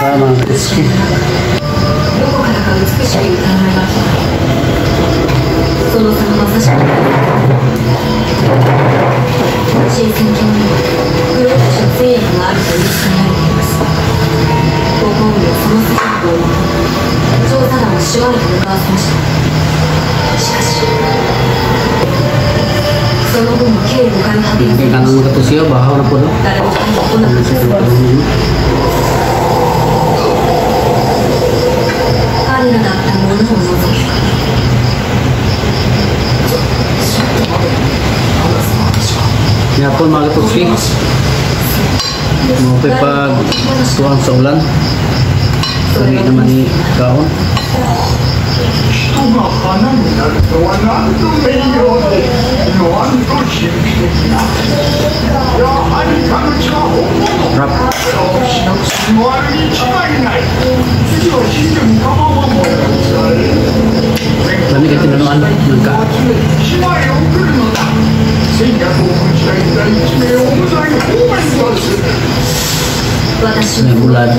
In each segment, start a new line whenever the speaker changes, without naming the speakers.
Ano mga katuski? Hindi ka nang katusiyo, bahaw na po no? Yan po mga katuski. Mga pag tuwang sa ulan. Kami naman ni kaon. Rap. Lami ka tinunuan nagka. May bulad.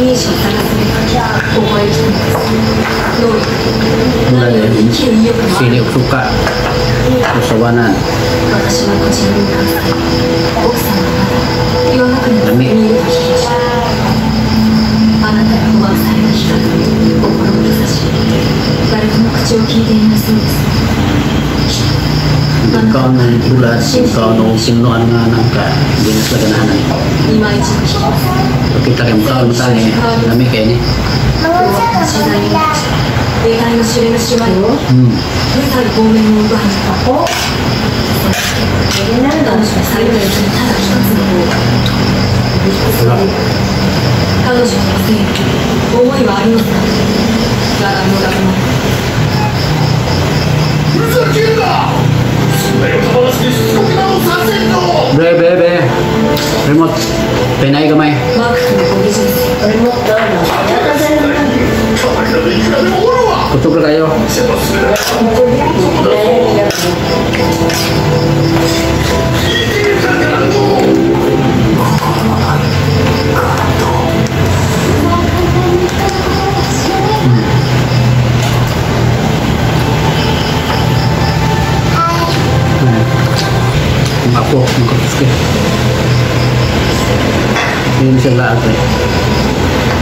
Bulad eh. Sili ug suka. Usawanan. Lami. Ikaw ng bulad, ikaw ng tinunuan nga nangka. Hindi na sila ganahanan. Kita kayo mukha, matali. Lami kayo ni. Be, be, be. Remote. Pinay gamay. Kusog na kayo. Ako, magkatuski. Hindi siya lahat eh.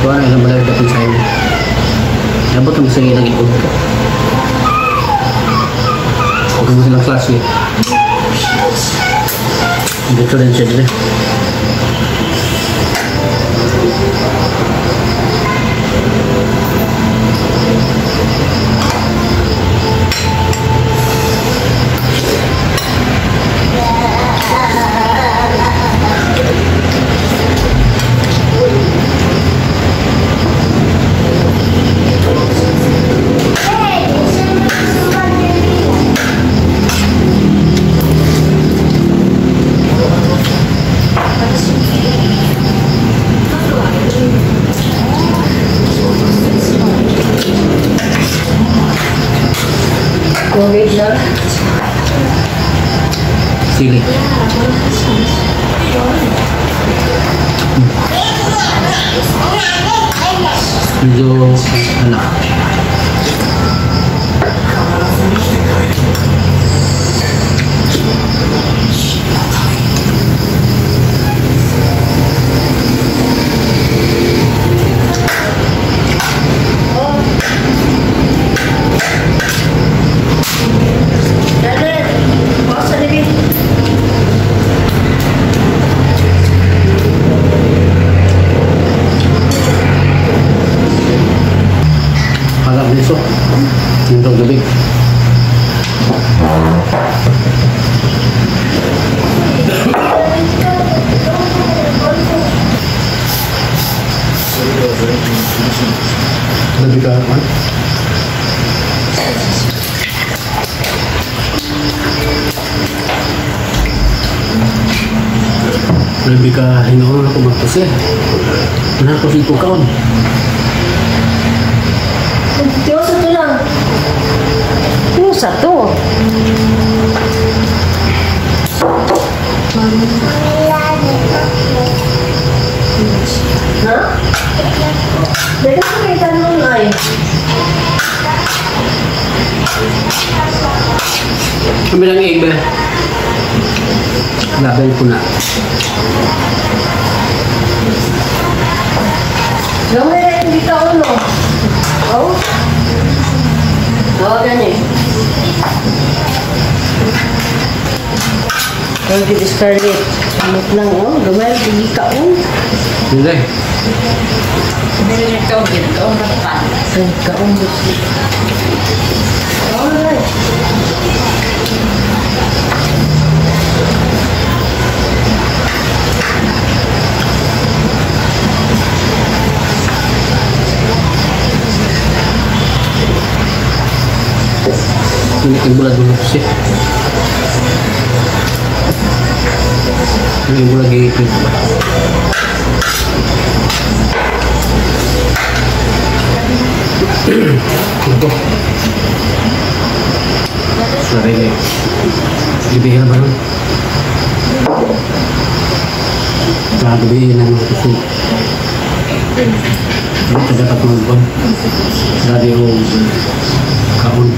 Kuha na ilang malari dapat sa inyo. Nabot ang sige lang ipod ko. Huwag mo silang class eh. Dito rin siya dito. Sili. Medyo ano. Lebih ke mana? Lebih ke hinoon ako magpasi. Manakos ito kaon.
Tiyo sa to lang. Tiyo sa to. Dito sa kay tanong ay.
Kami lang egg ba? Label ko na.
Gamay na hindi ka uno. Oh? Oh, gani. Thank you, Scarlett. Samot lang, oh. Gamay, hindi ka, oh.
Hindi.
Hindi rin ito, ginto, pa.
Ay, kaon. Alright.
Ini yung bulag ng siya. Ini yung bulag ipin ko ba? Ito. Sorry eh. Gabi na ba nun? Gabi na naman kasi. Ito dapat mag-bon. Dati yung kaon.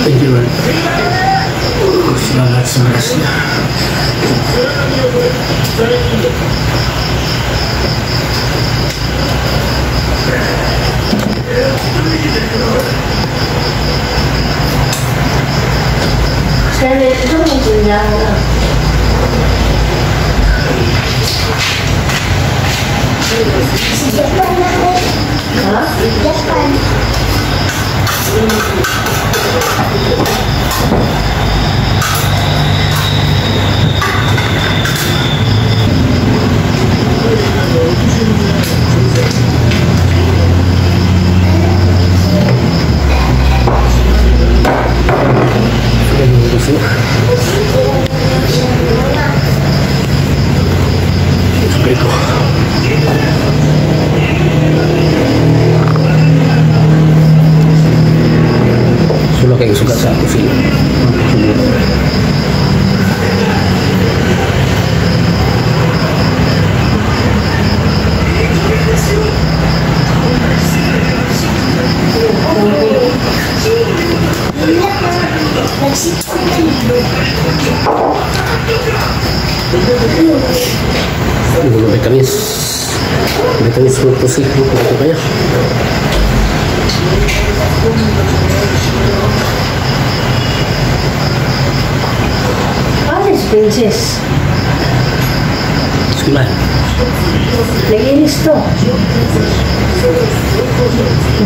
Thank you, Lord. Salamat sa grasya.
Scarlett, ito mo sila.
Japan na ko.
Ha?
Japan.
Ito. Sula kayo sugat sa ako sila. Mga vitamins. Vitamins mo po siya. Ito kaya.
Ano si Princess?
Eskwela.
Nag-inis to.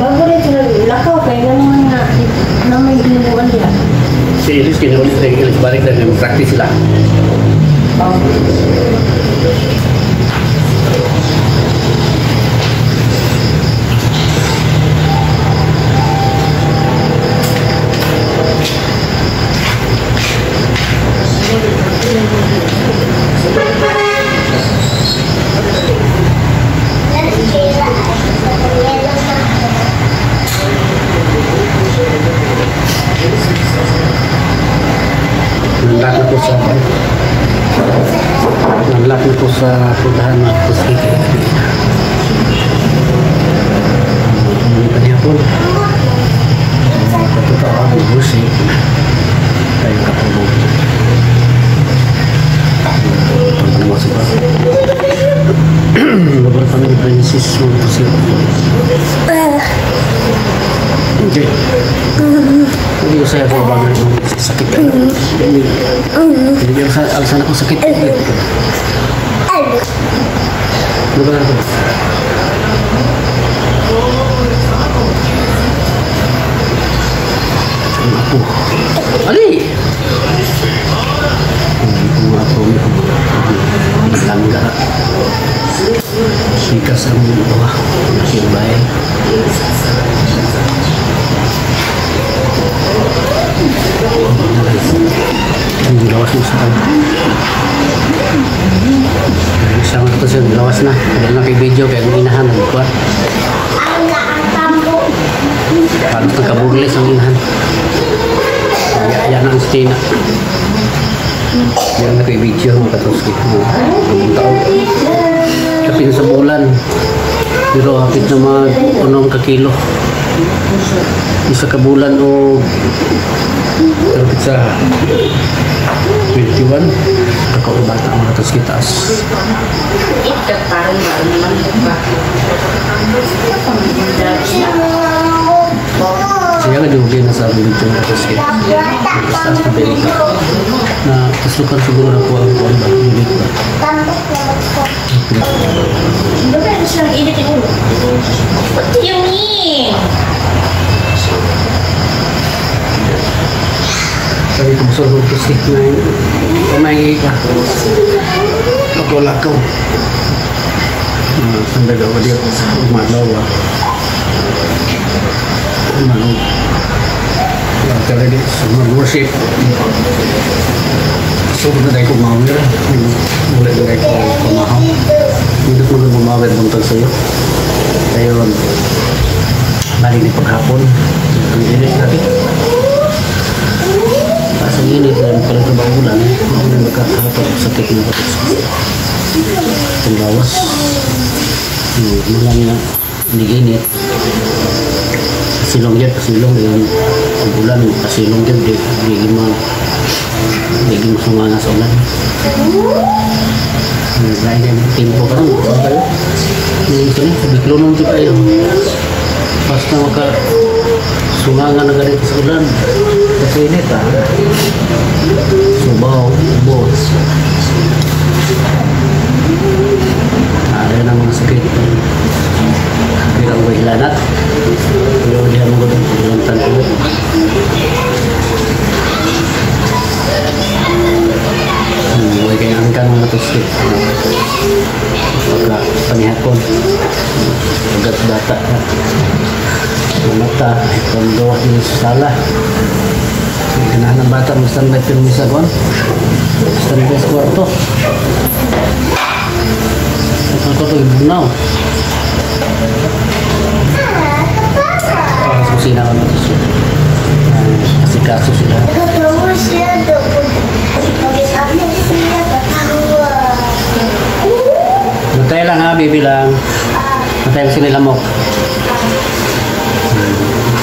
Bago rin sila lakaw, kaya nga naman na naman ginubuan nila.
Si Elis, kinuulit na Elis. Balik na yung practice sila.
Oh.
Nanlak na po sa Nanlak na po sa puntahan mga puski kaya gabi na. Hindi pa niya po. Totoo ang busi. Tayo katulog. Ito na sa ba? Babar kami ni Princess mga pusi. Okay. Hindi ko saya ko ba ng sakit ka. Hindi ko alsan ako sakit. Ano ba ito? Ang apo. Ali! Ang apo. Langga. Sikas ang buha. Nakibay. Ang gawas mo sa isang ito siya, gawas na. Wala na kay video, kaya kung inahan, nagkuha. Paano nagkaburlis ang inahan? Yan ang stina. Yan na kay video, mga katoski. Ang tao. Kapin sa bulan. Pero hapit na mag-unom ka kilo. Isa ka bulan o kapit sa 21. Kakaubata ang mga katoski taas. Siya nga juga na sa video mga katoski. Taas na belika. Na tuslukan siguro na kuha ang kuha ba? Ulit ba?
What do you mean?
Sabi ko sa katoski na kumain ka. Lakaw-lakaw. Sandag ako dito. Umalaw ah. Umalaw. Talaga mag-worship. So, na tayo kumawir. Mula na tayo kumahaw. Hindi ko na bumawir buntag sa'yo. Ayun. Balik ni paghapon. Ang init natin. Taas ang init. Dahil pala ito bang ulan. Maulan magkakahapon. Sakit na ito. Itong lawas. Mula nga hindi init. Kasilong yan. Kasilong. Yung ulan. Kasilong yan. Di mo sumanga sa ulan. Lain na yung tempo ka rin. Biklonong di kayo. Basta maka sumanga na ganito sa ulan. Kasi init ah. Subaw, ubo. Ada ang mga sakit. Sakit ang hilanat. Pero diha mo gud hilantan ko. Huwag kayo angkan mga katoski. Pagka panihapon. Pagkat bata. Mata. Itong gawa din sa sala. Ganahan ng bata. Mag-standby pirmi sa kuwan. Standby sa kwarto. Ito ito ibunaw. Para sa kusina ka mga katoski. Kasi kaso sila. Matay lang ha, baby lang. Matay lang sila lamok.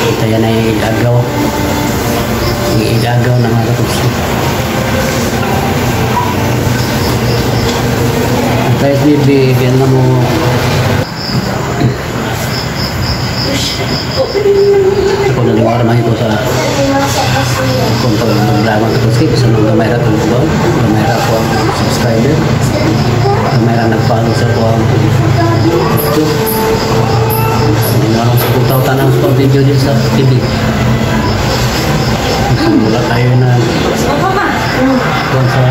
Ito yan ay igagaw. Igagaw na mga katoski. Matay baby, ganyan na mo. Ako naliwara man ko sa kung pag maglaman katoski. Kasi nung gamay ra itong buwan, gamay ra ko ang subscriber. Gamay ra nag-follow sa ko ang YouTube. Hindi na lang sa putaw tanang sa video din sa TV. Wala tayo na kung sa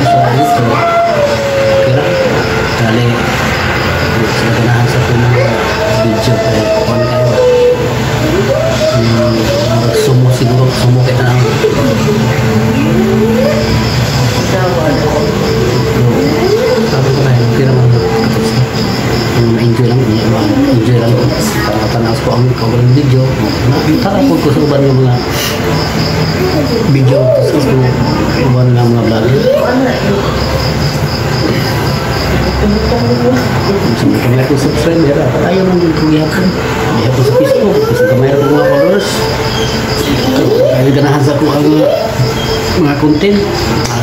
sa YouTube. Kira, kali sa ganahan sa itong mga video kaya kung ano kayo magsumo siguro, sumo kita na. Sabi ko na yun, kira mga katoski. Enjoy lang, enjoy lang ko. Tanaw ko ang kaugaling video. Tara po ko sa uban ng mga video tapos ko uban ng mga vlogger. Sa mga kamay ko subscriber, ayaw nang dito gihapon. Gihapon sa Facebook, sa kamay ko mga followers. Kaya ganahan sa ko ang mga content.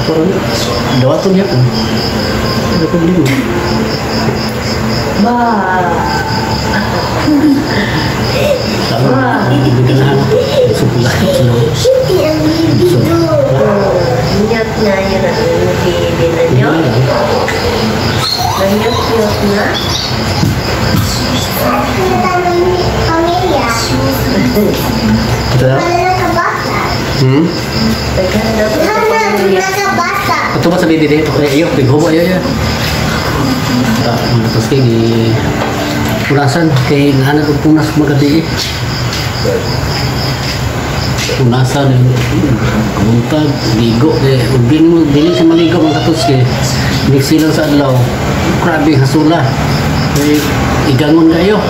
Ako rin, dawaton gihapon. Ano problema?
Ba.
Tama, hindi ka na.
Nyot na yun ang baby na nyot. Nanyot-nyot na.
Ito na.
Daghan daw to sa pamilya.
Ito ba sa baby dito? Ay, iyo, bighubo ayo ya. Ah, tapos kay punasan kay nahanap og punas magabi eh. Punasan buntag, ligo eh. Ug dili mo dili siya maligo mga katos kay silang sa adlaw. Grabe hasula. Kay igangon kayo.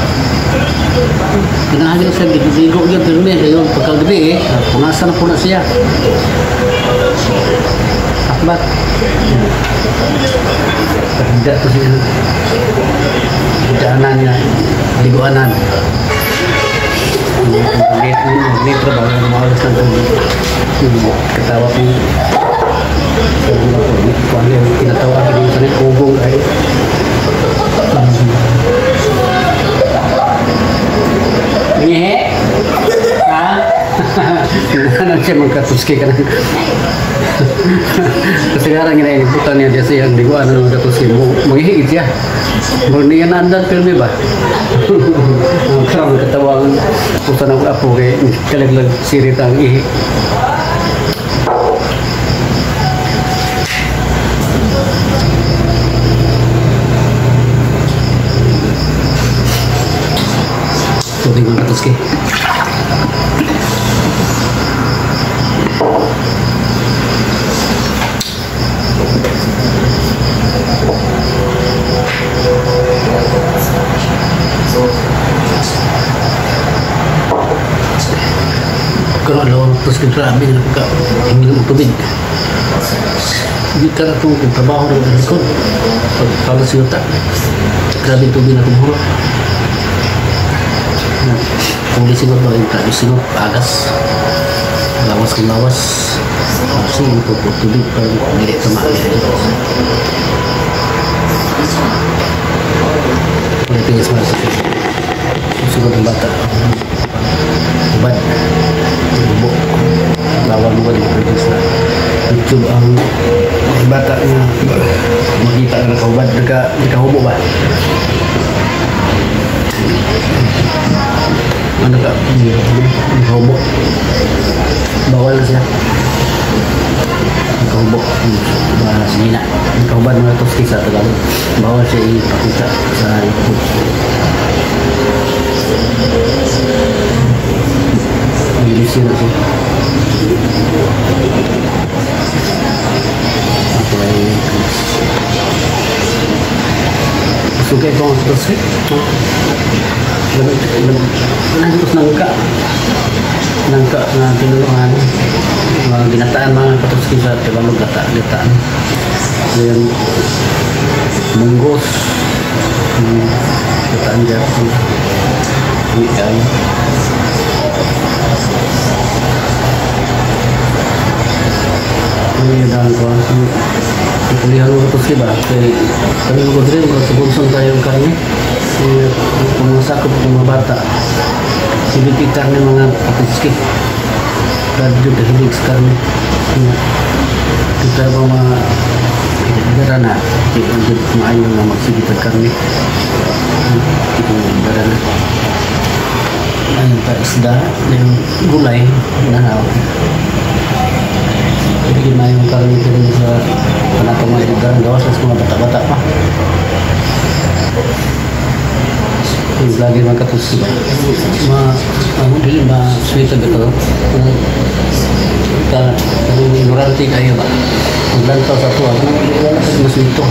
Ganahan siya ligo gyud pero ni ayo pagkagabi eh. Punasan na po na siya. Akbat. Pagda to siya. Daanan niya. Liguanan. Late ba? Mawalas lang itong katawa ko. Kinatawa ko din sa ugong ay. Ngehe? Ha? Ano siya magkatuski ka na? Kasi nga rin iniputan niya siya sa iyang liguan ng magkatuski. Manghihigit siya. Murag niya naandan pirmi ba? Ang karang katawang puta ng apo kay kalaglag sirit ang ihi. Tubig mga katuski. Pero alam mo, tapos grabe na pagka hingi ng tubig. Hindi ka na itong trabaho ng likod. Pagpala sa yuta. Grabe yung tubig na kumuhuro. Huli siguro ba yung grabe siguro, agas. Lawas kung lawas. Kasi yung tubig pero hindi ito maaari. Wala tingis mo sa siguro ng bata. Ubad. Ubo. Lawag mo din produce na YouTube ang bata niya. Makita ka nakaubad, nakahubo ba? Ano ka? Nakahubo. Bawal na siya. Nakahubo. Sige na. Nakaubad mga toski sa Tagalog. Bawal siya ipakita sa YouTube. Bilisin na siya. Ako ay sugay ko ang toski. Nagtos nangka. Nangka na tinulungan. Mga ginataan mga katoski sa Tagalog, gataan. Ngayon, munggos. Gataan dyan. Hindi. Ano yung daan ko? Ikulihan mo ito ba? Kaya kami mo rin, subunson tayo yung karne. Kung masakop ng mga bata, sibiti karne mga katuski. Radyo kahilig sa karne. Kita ba mga dara na, hindi maayo na magsigit ang karne. Ito dara na. Ayun pa isda, yung gulay, nanaw. Hindi na yung karne din sa panatong mga edad, gawas sa mga bata-bata pa. Yung vlogger mga katusi ba? Dili ba sweet agad ito? Ignorante kayo ba? Maglantaw sa tuwa, wala sa maswito.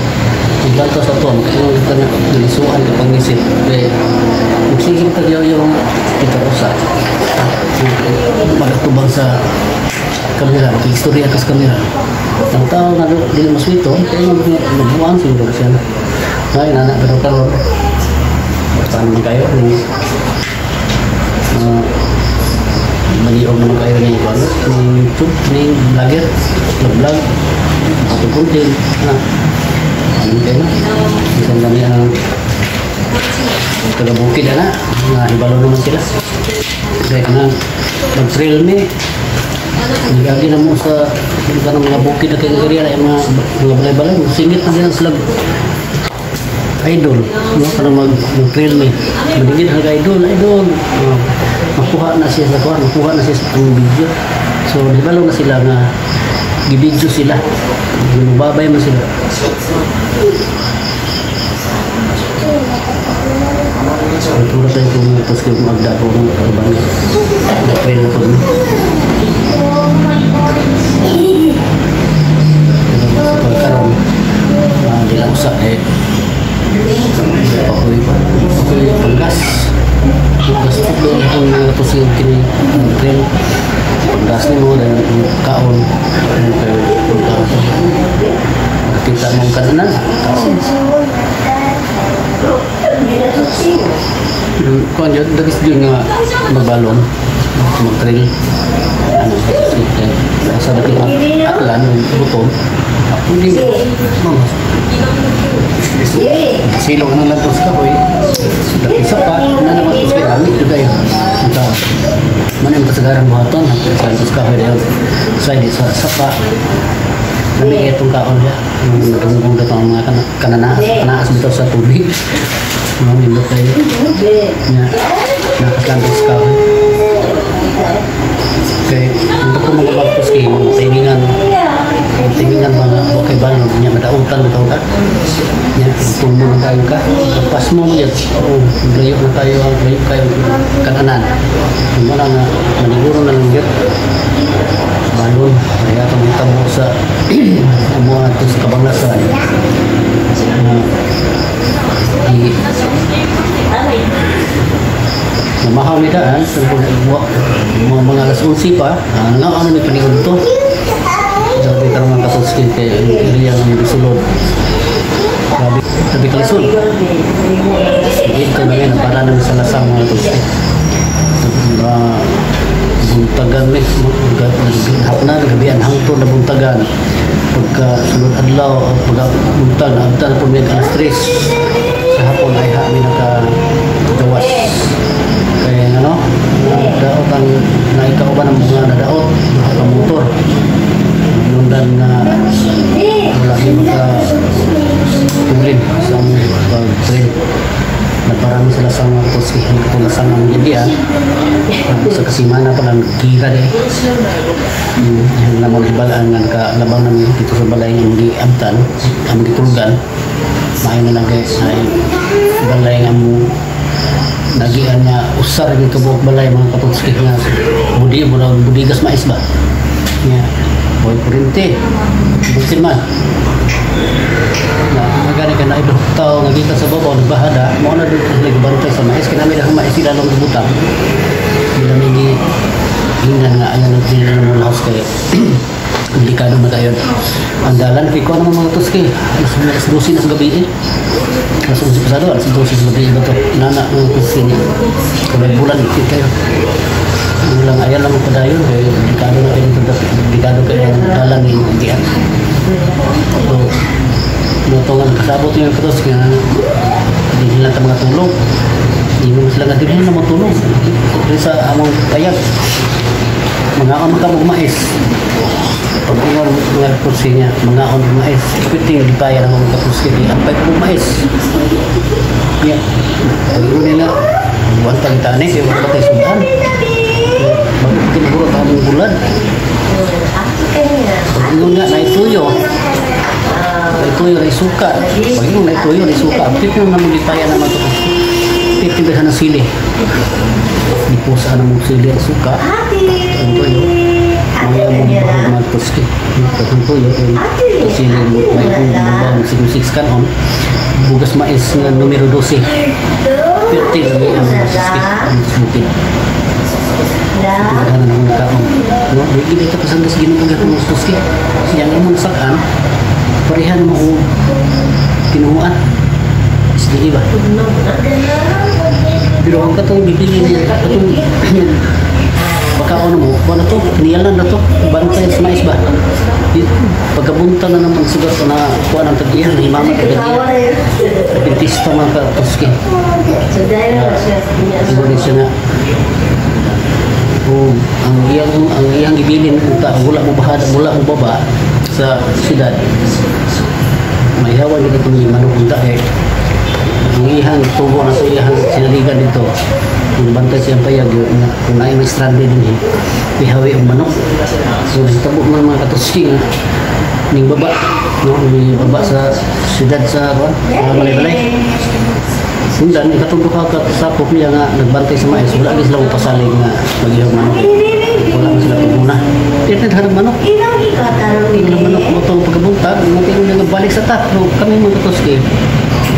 Maglantaw sa tuwa, magkailangan kita na nalisuan ka pangisip. Kaya, magsigil tayo yung kita usa. Magatubang sa kamera, mag-istorya ka sa kamera. Ang tao nga dili maswito, kaya magbuang siguro siya. Ay, nana, pero karon paano man kayo? Maliog naman kayo ng YouTube, ng vlogger, vlog, content, na. Ano kayo na? Isang dami ang taga-bukid na, nahibalo naman sila. Kaya na, mag-trail ni. Nagagi na mo sa ng mga bukid na kaya area, yung mga balay-balay, singit na sila sila idol, no? Parang mag-trail ni. Maningin hanggang idol, idol. Makuha na siya sa kuha, makuha na siya sa ang video. So nahibalo na sila nga gibidyo sila. Babay man sila. Ang tayo kung tapos kayo magda ko ng kaban. Nag-train na po. Sa pagkaroon, di lang usa eh. Ako'y panggas. Panggas po doon akong tapos yung kini train. Panggas ni mo dahil kaon. Kaon. Nakita mong kananan. Kaon. Kuan yun, dagis yun nga magbalon, mag-trail. Ano, sa daging atlan, buton. Hindi, mama. Silong na lang to sa kahoy. Dagis sa pa, na naman to sa gamit, ito kayo. Ito, man yung kasagaran buhaton, sa ito sa kahoy dahil sa sa sapa. Nami itong kaon siya. Nagungkong ito ang mga kananaas, kanaas dito sa tubig. Mga nindot kayo. Nga, nakaslantos sa kahoy. Kaya, ito ko mga bagpos kayo, tingingan, tingingan mga okay ba, niya madautan na ka. Niya, tumo na tayo ka. Pas mo mo yan. Oo, layo na tayo, layo kayo kananan. Wala nga, maniguro na lang yun. Balon, kaya itong tamo sa amuha ito sa kabanglasan. Namahaw ni daan, sa mga alas 11 pa, nga ano ni paniod to. Sabi ka naman kasoskin kay area ng sulod. Grabe, grabe kalisod. Ito na yan, para naman sa lasang mga kasoskin. Buntagan ni, hapna, gabian hangtod na buntagan. Pagka sulod adlaw, pagka buntag, abtan po may alas 3. Sa hapon ay ha, may nakagawas. Kaya ano, daot ang naikauban ng mga nadaot, duha ka motor. Nundan na wala ni maka tulin sa pag-train. Naparami sila sa mga kusihan kung sa mga India. Sa kasimana pa lang gira de. Yung namang hibalaan nga nakalabang namin dito sa balay nga hindi amtan, ang gitulgan. Maayo na lang kay ay balay nga mo nagian nga usar gyud kabuok balay mga katutski nga budi mo na budigas mais ba. Nya boy kurente. Bukid man. Na magani ka na ibang tao nga gikan sa babaw nagbahada mo na dito sila gibantay sa mais kay nami dahang mais sila lang gibutang. Hindi namin gihingan nga ayan ang sila ng mga house kay delikado na kayo. Ang dalan kay kuha naman mga tuski alas 12 na sa gabi eh. Alas 11 pasado, alas 12 sa gabi ba to? Nana mga tuski niya. Kulay bulan ikit kayo. Lang ayan lang padayon kay delikado na kayo delikado kayo ang dalan ni diyan. So, nutungan kasabot yung katos nga hindi lang ta mga tulog. Hindi mo sila nga dili na matulog. Dili sa among payag. Mga on ka og mais. Pag ingon mga kursi niya, mga on og mais. Pwede di pa yan ang mga kursi di ampay og mais. Ya. Pag ingon nila, buwan pa kita ni, kaya wala tayo sundan. Bago kinaguro ta among bulan. Pag ingon nga, naituyo. Naituyo, naisuka. Pag ingon, naituyo, naisuka. Pwede naman di pa yan ang mga kursi. Pwede ba ng sili? Di po saan ang sili ang suka. Ang tuyo. Mga mo mga kuski. Ang tuyo. Sili mo may bubang 6 kanon. Bugas mais nga numero 12. Pwede lagi ang kuski. Ang bukid. Pinaghanan ng kaon. No, di kita pasandas Ginoo gyud ang kuski. Yang imong sakan parehan mo og tinuan. Sige ba? Pero ang katong bibili niya, katong baka ano mo, wala to, niyalan na to, bantay sa mais ba? Pagkabunta na naman sugat na kuha ng tag-iyan, himama tag-iyan. Adventista mga katoski. Siguro siya nga. O, ang iyang gibilin unta wala mo bahada, wala mo baba sa siyudad. Mahihawan gid itong manok unta eh. Ang iyang tubo na sa iyang sinaligan dito. Kung bantay siyang payag, kung naay may stranded din eh. Ihawi ang manok. So nahitabo man, mga katuski, nga ning baba, no, ning baba sa siyudad sa kuan, sa Malaybalay. Sundan ikatong duha ka sakop niya nga nagbantay sa mais, wala gyud sila pasalig nga mag-ihog manok. Wala man sila pagmuna. Kaya naghanap manok. Wala manok mo itong pagkabuntag, natin nga balik sa ta. So, kami, mga katuski,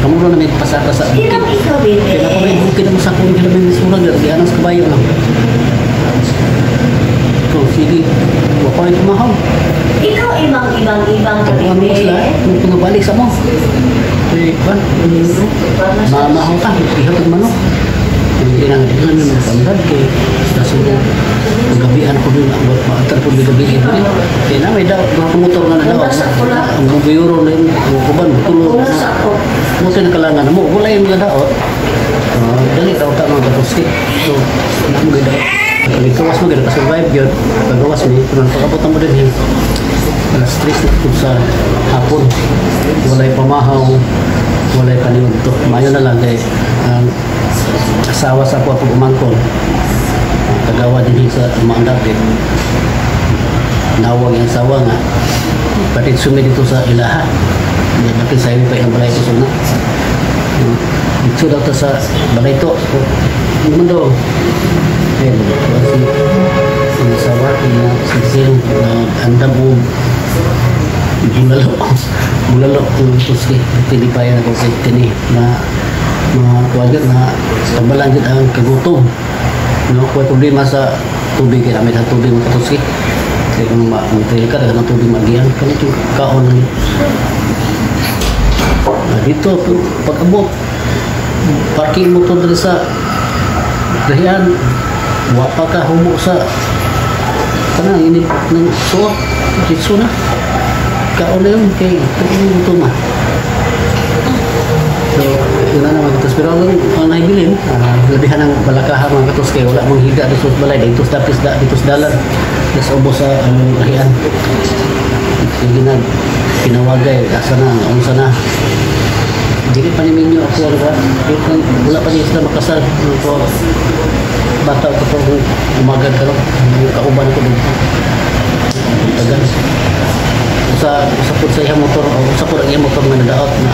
kamuro na may pasaka sa bukid. Kaya ako may bukid ang sakong kila may surag, gianan sa kabayo lang. So, sige, wa pa rin tumahaw.
Ikaw ibang ibang ibang ka.
Ano mo sila, kung pangabalik sa mo. Eh, ba? Mamahaw ka, ihag ang manok. Hindi na nga, di na naman kay kaso gabihan ko din, maatar ko din gabi ito. Kaya na may daw, mga motor nga na daw. Ang bubiyuro na yun, ang kuban, tulo. Mo kalangan mo, wala yung mga daot. Dali daw ta mga katuski. So, na mo daw. Pagkawas mo, gano'n ka-survive yun. Pagkawas mo, pero pag-abot mo din yun, alas 3 na po sa hapon. Walay pamahaw, walay paniudto. Mayo na lang kay ang asawa sa ako pag umangkon. Kagawa din sa maandar din. Nawag yung asawa nga. Pati sumi dito sa ilaha. Dati sa pa ilang balay ito na. Dito daw ta sa balay to. Yung mundo. Ayun, si ang asawa na si Zil na andam o bulalo bulalo kung tuski tilipayan ako kay kini na mga kuwagat na tambalan jud ang kagutom, no? Kung problema sa tubig, kay namit ang tubig, mga katuski, kay kung ma-trail ka ng tubig magian kanito kaon lang dito. Pag abot, parking mo to diri sa dahian, wa pa ka humo sa kanang init ng suot, jitsu na kaon na yun kay gutom ma. So yun na naman katos, pero ang nahibilin, labihan ang balakaha, mga katos, kay wala mang higa dito sa balay dito sa dapis da dito sa dalan sa ubos sa rahian. Sige na pinawagay, asa na, unsa na, dili pa ni minyo ako ang wala pa niya sila makasal ko, bata ko to, umagad karon kauban ko dito tagal sa usa pud sa iyang motor o usa pud ang iyang motor nga nadaot na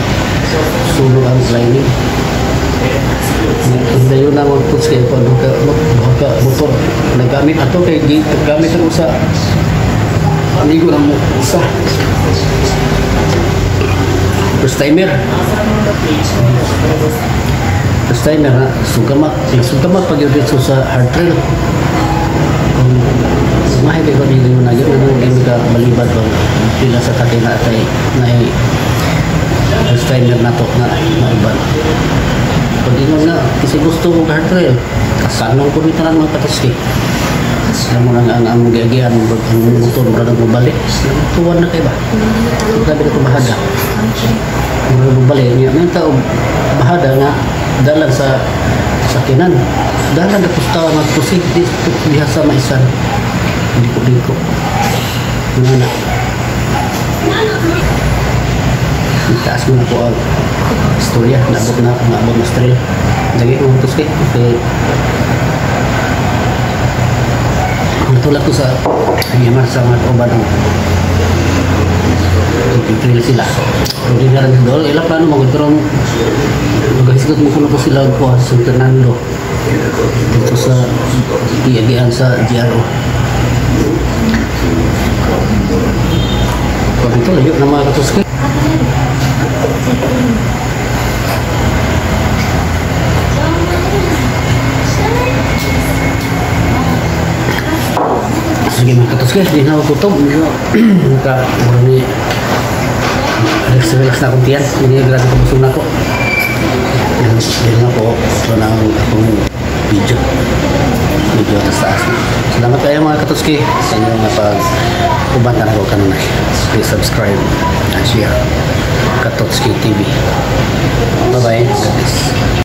sunog ang lining. Dayon na mga puts kay kung ka ka motor nagamit ato kay gamit ang usa amigo ng usa first timer, first timer na sugamak sugamak pag yun dito sa hard trail. Kung mahay kay kung hindi na yun ano hindi ka malibad ba pila sa tatay na atay na first timer na to na mauban pag ingon nga kasi gusto ko hard trail, kasanong ko dito mga katuski. Alam mo lang ang giagian ang motor mura nang mabalik, tuwan na kay ba, grabe na ito bahada, mura mabalik niya may tao bahada nga dalan sa sakinan, dalan na pustawa magtusig di diha sa maisan liko-liko nga na itaas mo na po ang istorya, naabot na trail lagi mo tuski kay natulak ko sa Myanmar sa mga kauban ang trail sila. Pero di na rin doon ilang plano mo pero magahisgot mo kuno ko sila ko sa San Fernando dito sa iyagian sa GRO. Pag ito layo na mga katuski. Sige mga katuski, di na ako gutom. Naka, mura ni relax relax na akong tiyan. Hindi grabe kabusog na ako. Yan na po. Ito na ang akong video. Video na sa taas. Salamat kayo, mga katuski, sa inyong mga pag-uban na ako kanunay. Please subscribe and share. Katotski TV. Bye-bye. God bless.